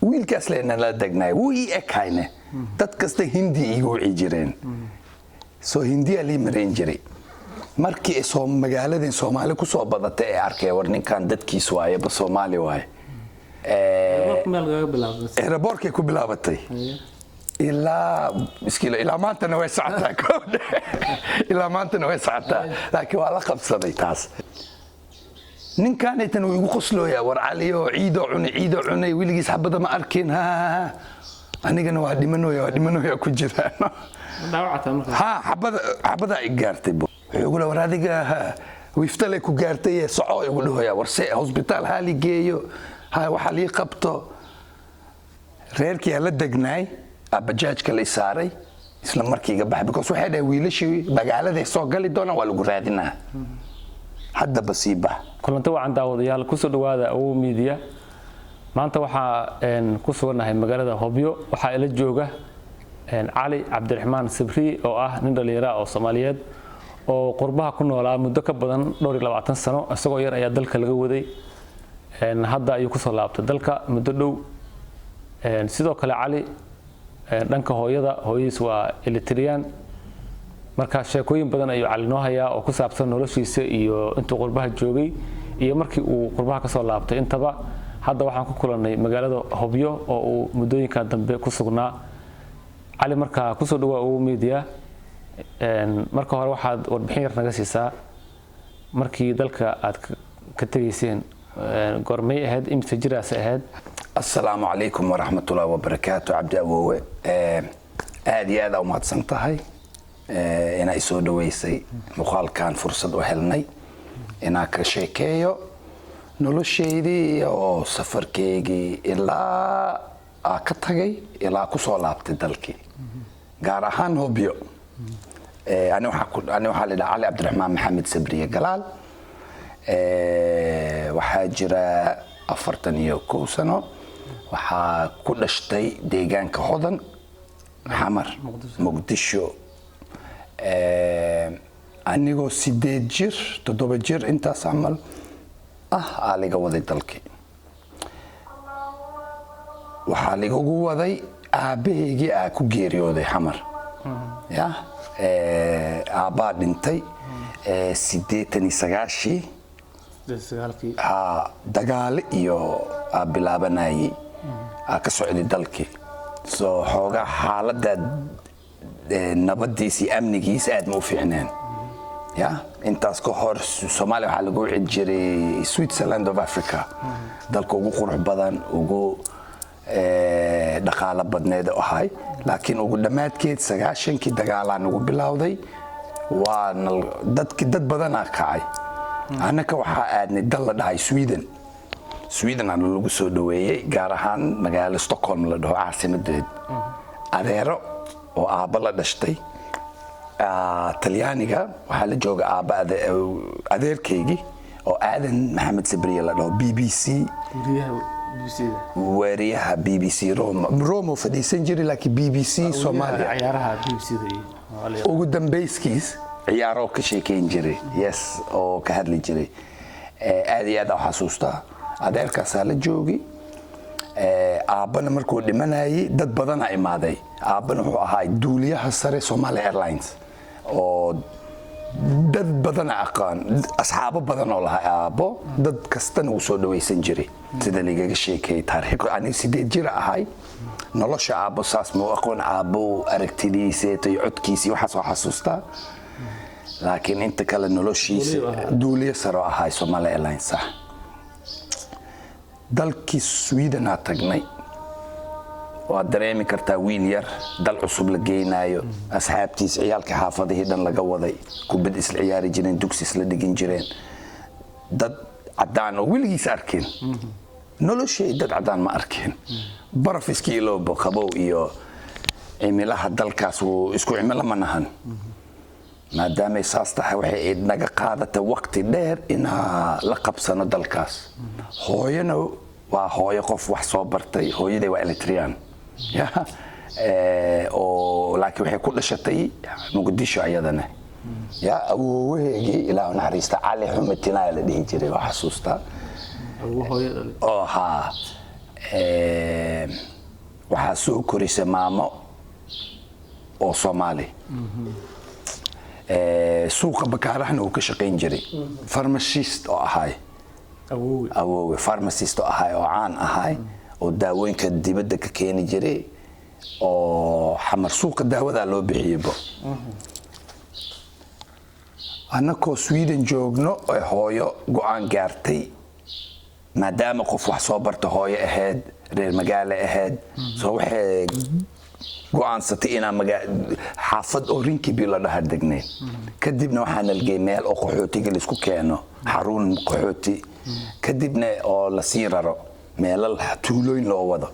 Wiilkaas lena la degnaay, wuu ii ekayne. Dad kasta Hindi iigu wici jireen, soo Hindiyaa lii marayn jiray. Markii ay soo magaaladeen Soomaali ku soo badatay ee arkay, war ninkan dadkiis waayeba, Soomaali waaye. Meel lagaga bilaabay? Airportkay ku bilaabatay ilaa iskilo, ilaa maantana way socotaa, ilaa maantana way socotaa, laakiin waa la qabsaday taas. Ninkaanaytan wuu igu qoslooyaa, war Caliyo ciidoo cunay, ciidoo cunay, weligiis xabada ma arkin. Ha anigana waa dhimanooya, waa dhimanooya ku jiraan. Dhaawacata markaa? Ha, xabada, xabadaa i gaartay. Wuxuu igu war adiga wiiftale ku gaartay ee soco, igu dhahoya. War se hosbitaal haa li geeyo, ha waxa lii qabto. Reerkii la degnaay bajaajka la isaaray, isla markii iga baxay, because waxay dhahay wiilashii magaaladay soo gali doonaan, waa lagu raadinaa, haddaba sii bax. Kulanti wacan daawadayaal, kusoo dhawaada Awow Media. Maanta waxaa ku sugannahay magaalada Hobyo. Waxaa ila jooga Cali Cabdiraxmaan Sabri oo ah nin dhallinyara oo Soomaaliyeed oo qurbaha ku noolaa muddo ka badan dhowr iyo labaatan sano. Isagoo yar ayaa dalka laga waday, hadda ayuu kusoo laabtay dalka muddo dhow. Sidoo kale Cali dhanka hooyada, hooyadiis waa Eritreyaan. Marka sheekooyin badan ayuu Cali noo hayaa oo ku saabsan noloshiisa iyo intuu qurbaha joogay iyo markii uu qurbaha kasoo laabtay intaba. Hadda waxaan ku kulannay magaalada Hobyo oo uu muddooyinkan dambe ku sugnaa. Cali, markaa kusoo dhawaa Awow Media. Marka hore waxaad warbixin yar naga siisaa markii dalka aad ka tegayseen, goormay ahayd, imise jiraase ahayd? Asalaamu calaykum waraxmatullahi wabarakaatu. Cabdi Awoowe, aad iyo aad aa umahadsan tahay inaa isoo dhaweysay. Muuqaalkan fursad u helnay inaan ka sheekeeyo noloshaydii oo safarkeygii ilaa aa ka tagay ilaa kusoo laabtay dalkii, gaar ahaan Hobyo. Ani waxaa la idhaha Cali Cabdiraxmaan Maxamed Sabriye Galaal. Waxaa jira 41 sano. Waxaa ku dhashtay deegaanka Hodan, Xamar, Muqdisho. Anigoo 8 jir, 7 jir intaas camal ah aa liga waday dalkii. Waxaa ligagu waday aabbahaygii aa ku geeriyooday Xamar. Ya aabbaa dhintay 89-kii. Ha, dagaalo iyo aa bilaabanayay aa ka socday dalkii, soo xoogaa xaaladda nabadiis iyo amnigiis aad ma u fiicneen. Ya intaas ka hor Soomaaliya waxaa lagu wici jiray Switzerland of Africa, dalka ugu qurux badan, ugu dhaqaalo badneed ahay. Laakiin ugu dhammaadkeed 90-kii dagaalaa nagu bilowday, waana dadki dad badanaa kacay. Annaka waxaa aadnay dal la dhahay Sweden. Sweden aana lagu soo dhaweeyey, gaar ahaan magaalo Stockholm la dhaho caasimadeed. Adeero oo aabba la dhashtay Talyaaniga waxaa la jooga aabba adeerkaygii oo Aadan Maxamed Sabriye la dhaho, BBC, wariyaha BBC Roma, Roma fadhiisan jiray, laakiin BBC Soomaaliya ugu dambayskiis ciyaaroo ka sheekeyn jiray, yes, oo ka hadli jiray. Aad iyo aad aan xasuustaa adeerkaasaa la joogi. Aabbana markuu dhimanayay dad badanaa imaaday. Aabbana wuxuu ahaa duuliyaha sare Somalia Airlines oo dad badana aqaan, asxaabo badan oo lahaa aabbo. Dad kastana wuu soo dhawaysan jiray, sida laigaga sheekeeyey taariikh. Aniga 8 jir ahay, nolosha aabbo saas ma u aqoon. Aabbo aragtidiisa iyo codkiisa iyo waxaas oo xasuustaa, laakiin inta kale noloshiisa duuliye saro ahay Somalia Airlines, sax. Dalkii Sweden aa tagnay. Waad dareemi kartaa wiil yar dal cusub la geynaayo, asxaabtiis, ciyaalka xaafadihii dhan laga waday, kubad isla ciyaari jireen, dugsi isla dhigin jireen, dad caddaan oo weligiis arkin noloshay, dad caddaan ma arkin, baraf iska iloobo, qabow iyo cimilaha dalkaas wuu isku cimilo ma nahan. Maadaamay saas tahay, waxay naga qaadatay waqti dheer inaa la qabsano dalkaas. Hooyona waa hooyo qof wax soo bartay. Hooyaday waa Eritrean ya oo laakiin waxay ku dhashatay Muqdisho ayadana. Ya awoowaheygii, Ilaah naxariista, Cali Xumitinaya la dhihi jiray, waa xasuustaa oo ha. Waxaa soo korisay maamo oo Soomaali. Suuqa Bakaarahna uu ka shaqayn jiray, pharmacist oo ahay. Awoowe? Awoowe pharmacist oo ahay oo caan ahay oo daawooyinka dibadda ka keeni jiray oo Xamar suuqa daawadaa loo bixiyeybo. Annakoo Sweden joogno ee hooyo go-aan gaartay, maadaama qof wax soo barta hooyo ahayd, reer magaalo ahayd, soo waxay go-aansatay inaan xaafad oo Rinkeby la dhaha degnayn. Kadibna waxaa nalgey meel oo qaxootiga laisku keeno, xarun qaxooti, kadibna oo lasii raro meelal tuulooyin loo wado.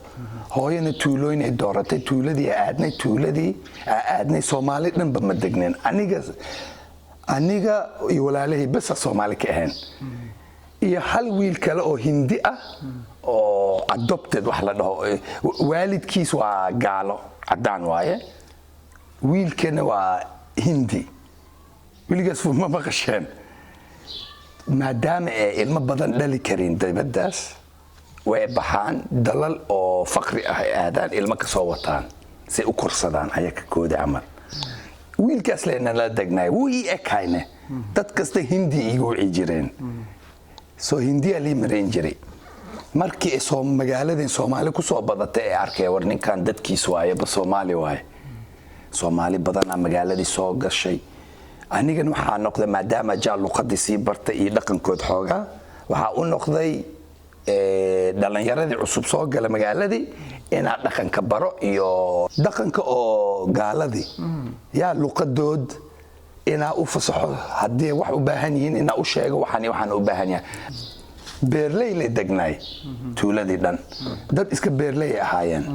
Hooyana tuulooyin ay dooratay. Tuuladii aadnay, tuuladii aa aadnay Soomaali dhanba ma degnayn. Aniga iyo walaalahii besa Soomaali ka ahayn iyo hal wiil kale oo Hindi ah oo adopted wax la dhaho. Waalidkiis waa gaalo, caddaan waaye, wiilkana waa Hindi. Weligaas ma maqasheen? Maadaama ay ilmo badan dhali karin dibaddaas, way baxaan, dalal oo faqri ah ay aadaan, ilmo ka soo wataan say u korsadaan ayaka kooda camal. Wiilkaas lena la degnaay, wuu ii ekayne, dad kasta Hindi iigu wici jireen, soo Hindiyaa lii marayn jiray. Markii ay soo magaaladeen Soomaali ku soo badatay ee arkay, war ninkan dadkiis waayeba, Soomaali waaye, Soomaali badanaa magaaladii soo gashay. Anigan waxaa noqday, maadaama jaa luqadii sii bartay iyo dhaqankood xoogaa, waxaa u noqday dhalinyaradii cusub soo gala magaaladii inaa dhaqanka baro iyo dhaqanka oo gaaladii yaa luqadood inaa u fasaxo, haddii wax u baahan yihiin inaa u sheego waxaan iyo waxaan u baahan yahay. Beerley la degnaay, tuuladii dhan dad iska beerley ay ahaayeen.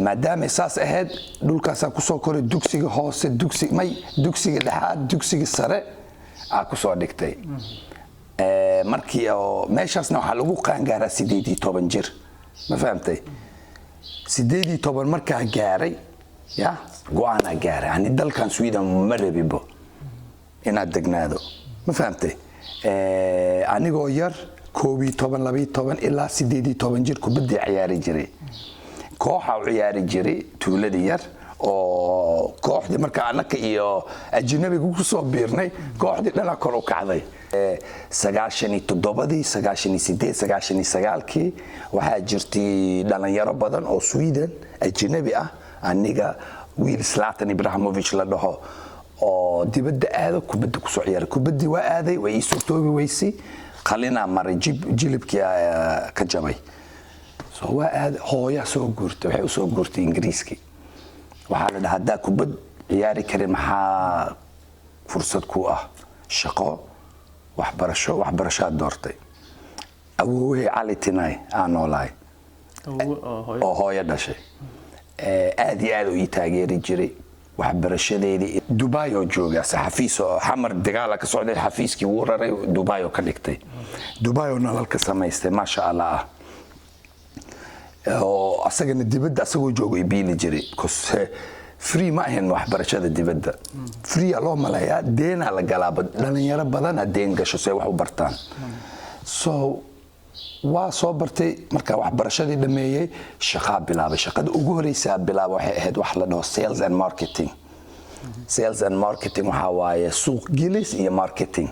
Maadaamay saas ahayd, dhulkaasaa kusoo koray. Dugsiga hoose, dugsi may, dugsiga dhexaad, dugsiga sare aa kusoo dhigtay. Markii oo meeshaasna waxaa lagu qaangaaraa 18 jir, ma fahamtay? 18 markaa gaaray ya go-aanaa gaaray, ani dalkan Sweden ma rabibo inaad degnaado, ma fahamtay? Anigoo yar, 11, 12 ilaa 18 jir, kubaddii ciyaari jiray, kooxa u ciyaari jiray tuuladii yar oo kooxdii. Marka annaka iyo ajnabiga ku soo biirnay, kooxdii dhana kor u kacday. 97-dii, 98, 99-kii waxaa jirtay dhalinyaro badan oo Sweden ajnabi ah, aniga, wiil Zlatan Ibrahimovic la dhaho oo dibadda aado, kubadda kusoo ciyaaray. Kubaddii waa aaday, way ii suurtoobi weysay, qalinaa maray, jilibkii ka jabay. So waa aaday, hooyaa soo guurtay, waxay usoo guurtay Ingiriiskii. Waxaa la dhahaa, haddaa kubad ciyaari karin, maxaa fursad ku ah? Shaqo, waxbarasho. Waxbarashaad doortay. Awoowahey Cali Tinay aa noolahay oo hooyo dhashay. Aad iyo aad u ii taageeri jiray waxbarashadeedii. Dubai oo jooga xafiis oo Xamar dagaala ka socday, xafiiskii wuu raray, Dubai oo ka dhigtay, Dubai oo nolol ka samaystay, maasha Allah ah, oo asagana dibadda asagoo joogo i biili jiray, because free ma ahayn waxbarashada dibadda. Free aa loo maleeyaa, deenaa la galaaba. Dhalinyaro badana deen gasho si ay wax u bartaan. So waa soo bartay. Markaa waxbarashadii dhameeyey, shaqaa bilaabay. Shaqada ugu horeysaa bilaaba waxay ahayd wax la dhaho sales and marketing. Sales and marketing waxaa waaye suuq gelis iyo marketing,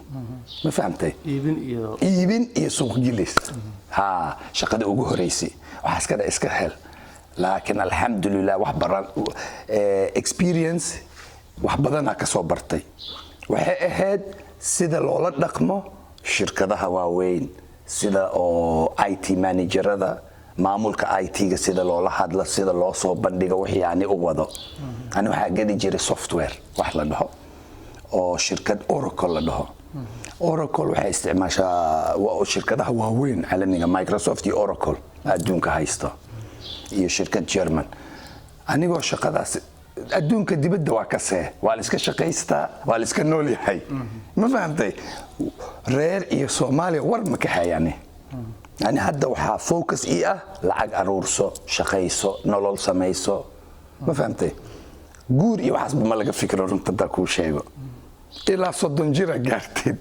ma fahamtay? Iibin iyo Iibin iyo suuq gelis. Ha, shaqada ugu horeysay waxaa iska iska hel, laakiin alxamdulilah wax baran, experience wax badanaa ka soo bartay. Waxay ahayd sida loola dhaqmo shirkadaha waaweyn, sida oo IT managerada, maamulka IT-ga, sida loola hadlo, sida loo soo bandhigo wixii ani u wado. Ani waxaa geli jiray software wax la dhaho oo shirkad Oracle la dhaho. Oracle waxay isticmaashaa shirkadaha waaweyn caalamiga, Microsoft iyo Oracle adduunka haysto iyo shirkad German. Anigoo shaqadaas adduunka dibadda waa ka see, waa la iska shaqaystaa, waa la iska nool yahay, ma fahamtay? Reer iyo Soomaaliya war ma ka hayani. Yani hadda waxaa focus ii ah lacag aruurso, shaqayso, nolol samayso, ma fahamtay? Guur iyo waxaasba ma laga fikro, runta haddaa kuu sheego, ilaa 30 jira gaartid,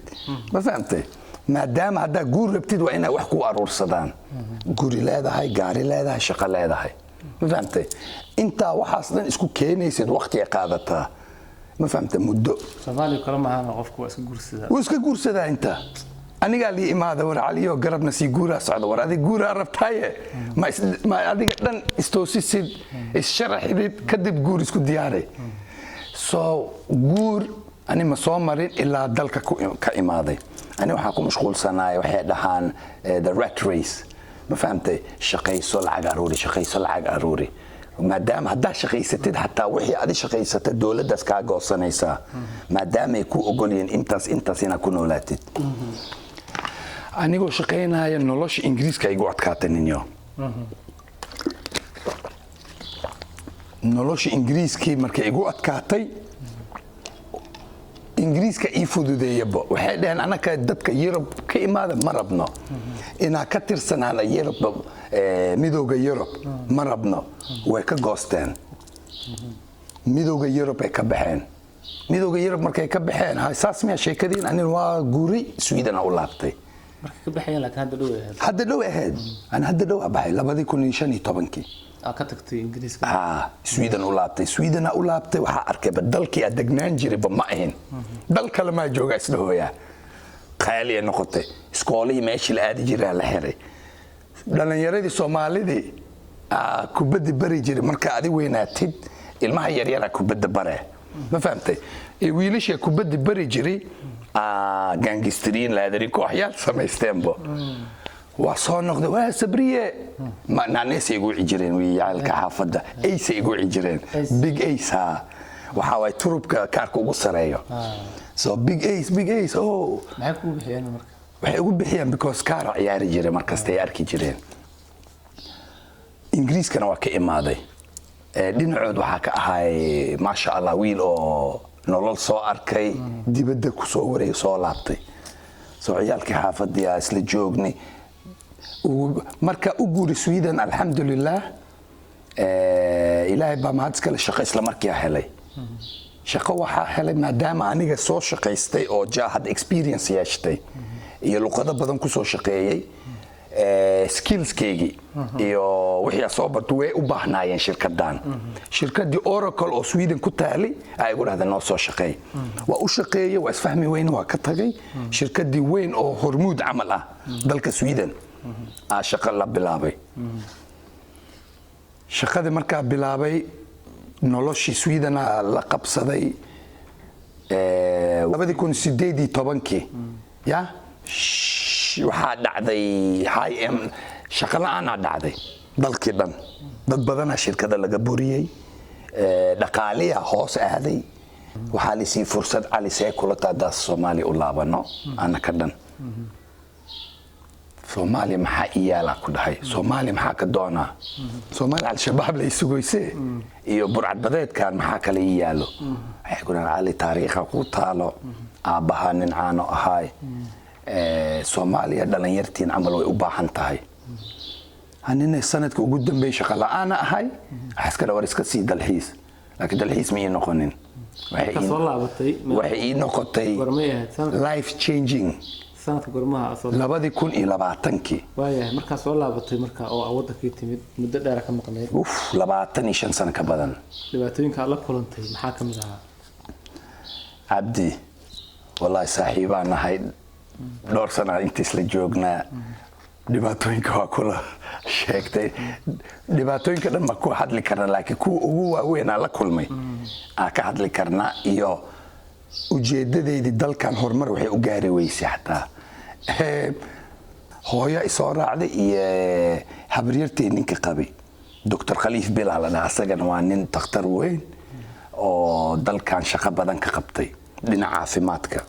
ma fahamtay? Maadaama haddaa guur rabtid, waa inay wax ku aruursadaan, guri leedahay, gaari leedahay, shaqo leedahay. Ma fahamtay? Intaa waxaas dhan isku keenaysid, waqtiga qaadataa, ma fahamtay, muddo. Soomaaliya kale maahan, qofku waa iska guursadaa. Wuu iska guursadaa. Inta anigaa lii imaada, "War Caliyo, garabna sii, guuraa socda." War adig guuraa rabtaaye, ma adiga dhan istoosisid, issharaxidid, kadib guur isku diyaaray. So guur ani ma soo marin ilaa dalka ka imaaday. Ani waxaan ku mashquulsanaay waxay dhahaan the rat race, ma fahamtay? Shaqayso, lacag aruuri, shaqayso, lacag aruuri. Maadaama haddaa shaqaysatid, xataa wixii adi shaqaysata dowladdaas kaa goosanaysaa, maadaamay ku ogol yihiin intaas intaas inaad ku noolaatid. Anigoo shaqaynaya, nolosha Ingiriiska igu adkaatay ninyo. Nolosha Ingiriiskii markay igu adkaatay, Ingiriiska ii fududeeyaba. Waxay dhaheen, "Anaka dadka Yurub ka imaada ma rabno inaa ka tirsanaana Yurub, Midooda Yurub ma rabno." Way ka goosteen Midooda Yurub, ay ka baxeen Midooda Yurub. Markay ka baxeen, saas miya sheekadiin? Anin waa guuray, Sweden u laabtay. Markay ka baxayeen, laakiin hadda dhow ahayd. Hadda dhow ahayd. Ani hadda dhow baxay, 2015-kii. Aa ka tagtay Ingiriiska. Ah, Sweden u laabtay, Sweden u laabtay. Waxaa arkayba dalkii aad degnaan jirayba ma ahin, dal kale maa jooga isdhahooyaa. Qaaliya noqotay, iskoolihii meeshii la aadi jiraa la xiray. Dhallinyaradii Soomaalidii kubaddi bari jiray, marka adi weynaatid ilmaha yaryara kubadda bare, ma fahamtay? Wiilasha kubaddi bari jiray gangistariin laadarin kooxyaal samaysteenbo. Waa soo noqday, waa Sabriye. Naneesay igu wici jireen wiyaalka xaafadda, Ace igu wici jireen. Big Ace ha, waxaa waay turubka kaarka ugu sareeyo. So Big Ace, Big Ace, oh. Maxay kugu bixiyeen marka? Waxay ugu bixiyeen because kaara ciyaari jiray markasta ay arki jireen. Ingiriiskana waa ka imaaday. Dhinacood waxaa ka ahay, maasha Allah, wiil oo nolol soo arkay, dibadda ku soo wareegay, soo laabtay. Soo ciyaalkii xaafadii aa isla joognay. Marka u guuri Sweden, alxamdulilah, Ilaahay baa mahad iskale. Shaqo isla markiia helay. Shaqo waxaa helay maadaama aniga soo shaqaystay oo ja hadda experience yeeshtay iyo luqado badan ku soo shaqeeyey, skillskeygii iyo wixii aan soo barto way u baahnaayeen shirkadan. Shirkadii Oracle oo Sweden ku taali ay igu dhahdeen, "Noo soo shaqeey." Waa u shaqeeyey, waa isfahmi weyne, waa ka tagay. Shirkadii weyn oo Hormuud camal ah dalka Sweden aa shaqo la bilaabay. Shaqadii markaa bilaabay, noloshii Swedena la qabsaday. 2018-kii ya waxaa dhacday high m shaqo la'aanaa dhacday dalkii dhan. Dad badanaa shirkada laga buriyey, dhaqaaliya hoos aaday. Waxaa lisii fursad, "Cali, see kula taadaas Soomaaliya u laabano annaka dhan? Soomaaliya maxaa iyaalaa?" Ku dhahay, "Soomaaliya maxaa ka doonaa? Soomaaliya Al-Shabaab la isugoyse iyo burcadbadeedkan, maxaa kale ii yaalo?" Waxay ku dhahan, "Cali, taariikha ku taalo, aabbaha nin caano ahaay. Soomaaliya dhalinyartiin camal way u baahan tahay." Anina sanadka ugu dambeeyay shaqa la'aana ahay. Waxaa iska dha, war iska sii dalxiis, laakiin dalxiis ma ii noqonin. Ka soo laabatay? Waxay ii noqotay Gormay ahayd sanadka? life changing. Sanadka gormaha soo 2020-kii. Waayahay, markaa soo laabatay marka oo aa wadankii timid, muddo dheer ka maqnayd. Uf, 25 sano ka badan. Dhibaatooyinka aad la kulantay maxaa ka mid ahaa? Cabdi, wallaahi saaxiibaan nahay, dhowr sana inta isla joognaa. Dhibaatooyinka waa kula sheegtay, dhibaatooyinka dhan ma ku hadli karna, laakiin kuwa ugu waaweyn aan la kulmay aan ka hadli karnaa iyo ujeedadeydii dalkan horumar waxay u gaari weysay. Xataa hooyo isoo raacday iyo habaryartay ninka qabay, Doctor Khaliif Bilaa la dhaha, asagana waa nin takhtar weyn oo dalkan shaqo badan ka qabtay dhinaca caafimaadka.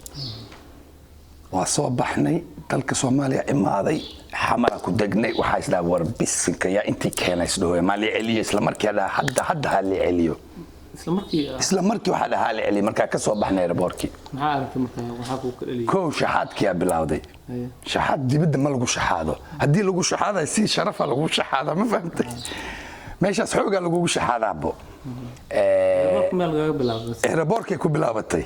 Waa soo baxnay, dalka Soomaaliya imaaday, Xamara ku degnay. Waxaa isdhaha, war bisinka, yaa intii keena? Isdhaho, maa li celiyo? Isla markii dhaha, hadda hadda ha li celiyo. Isla markii? Isla markii waxaa dhaha ha li celiyo markaa ka soo baxnay airportkii. Maxaa aragtay marka? Waxaa kuu ka dhaliyay? Kow, shaxaadkiyaa bilowday. Shaxaad dibadda ma lagu shaxaado. Haddii lagu shaxaadayo, si sharafa lagu shaxaada, ma fahamtay? Meeshaas xoogaa lagugu shaxaadaabo. Airportka meel lagaga bilaabay? Airportkay ku bilaabatay.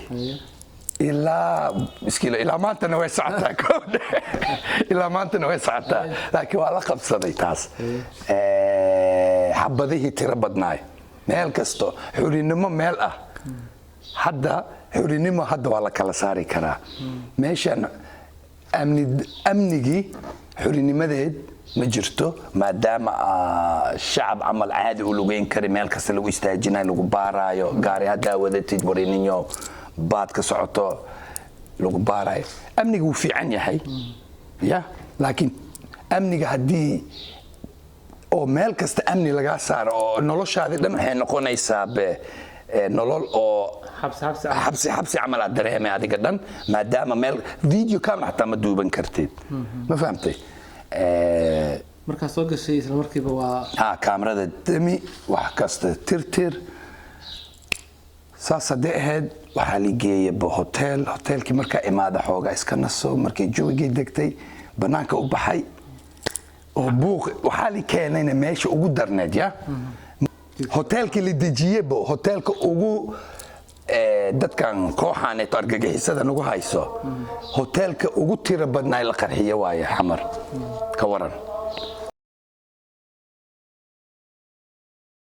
Ilaa iskilo, ilaa maantana way socotaa. Koodhe, ilaa maantana way socotaa, laakiin waa la qabsaday taas. Xabadihii tiro badnaay meel kasto, xurinimo meel ah. Hadda xurinimo hadda waa la kala saari karaa meeshan. Amni, amnigii xurinimadeed ma jirto, maadaama shacab camal caadi u lugeyn kari, meel kasta lagu istaajinayo, lagu baaraayo gaari haddaa wadatid, warininyo baad ka socoto lagu baarayo. Amniga wuu fiican yahay ya, laakiin amniga haddii oo meel kasta amni lagaa saaro oo noloshaadii dhan waxay noqonaysaa be nolol oo xabsi xabsi ah. Xabsi xabsi camal aad dareemay adiga dhan, maadaama meel video camera xataa ma duuban kartid. Ma fahamtay? Markaa soo gashay isla markiiba waa Ha, kaamarada demi, wax kasta tirtir. Saas haddee ahayd, waxaa la geeyay ba hotel. Hotelkii markaa imaada, xoogaa iska naso. Markay joogii degtay, banaanka u baxay oo buuq waxaa li keenayna meesha ugu darneed ya hotelkii la dejiyebo, hotelka ugu dadkan kooxaaneeto argagixisada nagu hayso, hotelka ugu tiro badnaa la qarxiyo waaye Xamar. Ka waran?